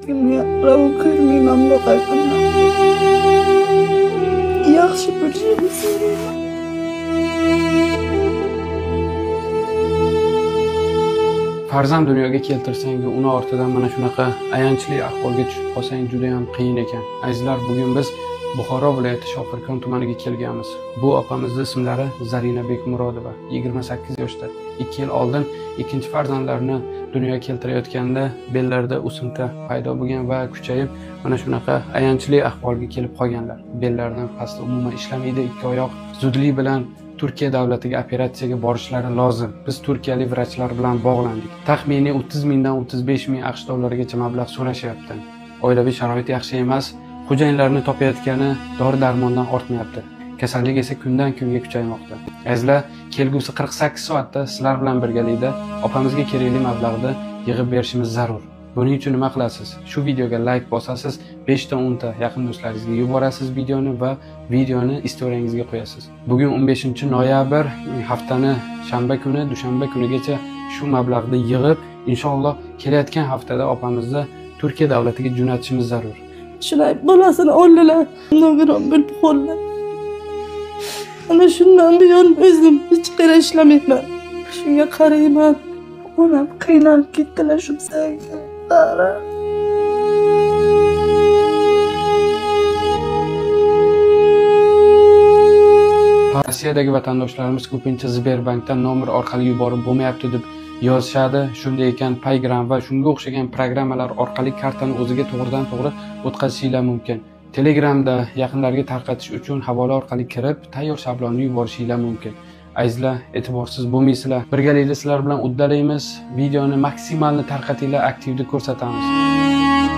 Ravo ko'rmayman bu qayg'uni. Yaxshi bo'lishini so'rayman. Farzand dunyoga keltirsang, uni ortidan mana shunaqa ayanchli ahvolga tushib qolsang juda ham qiyin ekan. Azizlar, bugun biz Buxoro viloyati Shofirkon tumaniga kelganmiz. Bu opamizning ismlari Zarina Bekmurodova, 28 yoshda. 2 yil oldin ikkinchi farzandlarini dunyoga keltirayotganda bellarida o'simta paydo bo'lgan va kuchayib mana shunaqa ayanchli ahvolga kelib qolganlar. Bellaridan pastda umuman ishlamaydi, ikki oyoq zudlik bilan Turkiya davlatiga operatsiyaga borishlari lozim. Biz turkiyalik vrachlar bilan bog'landik. Taxminiy 30 mingdan 35 ming AQSh dollarigacha mablag' so'rashyapti. Oilaviy sharoit yaxshi emas, xo'jayinlarni topayotgani dori-darmondan ortmayapti. Kasallik esa kundan kunga kuchaymoqda. Azizlar, kelgusi 48 soatda sizlar bilan birgalikda opamizga kerakli mablag'ni yig'ib berishimiz zarur. Buning uchun nima qilasiz? Shu videoga like bosasiz, 5 ta 10 ta yaqin do'stlaringizga yuborasiz videoni va videoni istoriyangizga qo'yasiz. Bugun 15 noyabr, haftani shanba kuni, dushanba kunigacha shu mablag'ni yig'ib, inshaalloh kelayotgan haftada opamizni Turkiya davlatiga jo'natishimiz zarur. Shular bolasini oldilar. Nogiron bo'lib qoldi. Ana shundan buyon o'zim hech qayerda ishlamayman. Shunga qarayman. Onam qiynalib ketdilar shu bizga. Bari. Rossiyadagi vatandoshlarimiz ko'pincha Sberbankdan nomer orqali yuborib bo'lmayapti deb yozishadi. Shunday ekan, Paygram va shunga o'xshagan programmalar orqali kartani o'ziga to'g'ridan to'g'ri o'tkazishinglar mumkin. Telegramda yaqinlarga tarqatish uchun havola orqali kirib, tayyor shablonni yuborishinglar mumkin. Azizlar, e'tiborsiz bo'lmaysizlar. Birgalikda sizlar bilan uddalaymiz. Videoni maksimalni tarqatinglar, aktivni ko'rsatamiz.